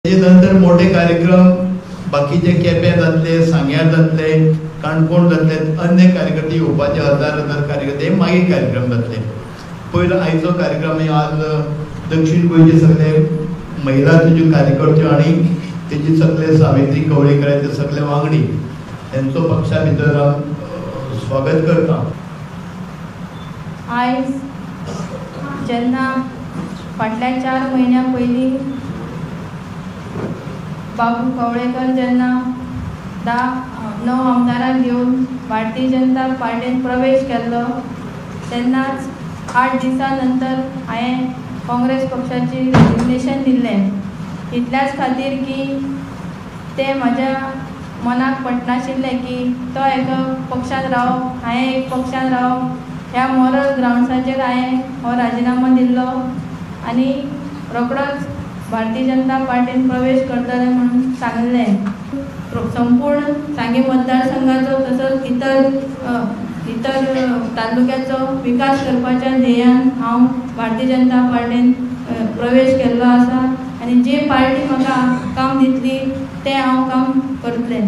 नंतर मोठे कार्यक्रम बाकीचे केप्यां जातले, सांग्यार जातले, काणकोण जातले, अन्य कार्यकर्ते येवपाचे, हजार हजार कार्यकर्ते मागीर कार्यक्रम जातले. पयलो आयचो कार्यक्रम आज दक्षिण गोंयचे सगळे महिला तुज्यो कार्यकर्ते आनी तेजे सगळे सावित्री कवळेकरांचे सगळे वांगडी तेंचो पक्षा भितर स्वागत करता. आयज जेन्ना फाटल्या 4 म्हयन्यां पयलीं बाबू कवळेकर जेन्ना 9 आमदारांक घेवन भारतीय जनता पार्टीन प्रवेश केल्लो तेन्नाच 8 दिसां नंतर हांवें काँग्रेस पक्षाची रेजिग्नेशन दिल्लें. इतल्याच खातीर की तें म्हाज्या मनाक पटनाशिल्लें की तो एका पक्षान रावप, हांवें एक पक्षान रावप, ह्या मॉरल ग्रावंड्साचेर हांवें हो राजिनामो दिल्लो आनी रोखडोच भारतीय जनता पार्टीन प्रवेश करतले म्हणून सांगलें. संपूर्ण सांगें मतदारसंघाचो तसोच इतर तालुक्याचो विकास करपाच्या ध्येयान हांव भारतीय जनता पार्टीन प्रवेश केल्लो आसा आनी जी पार्टी म्हाका काम दितली तें हांव काम करतलें.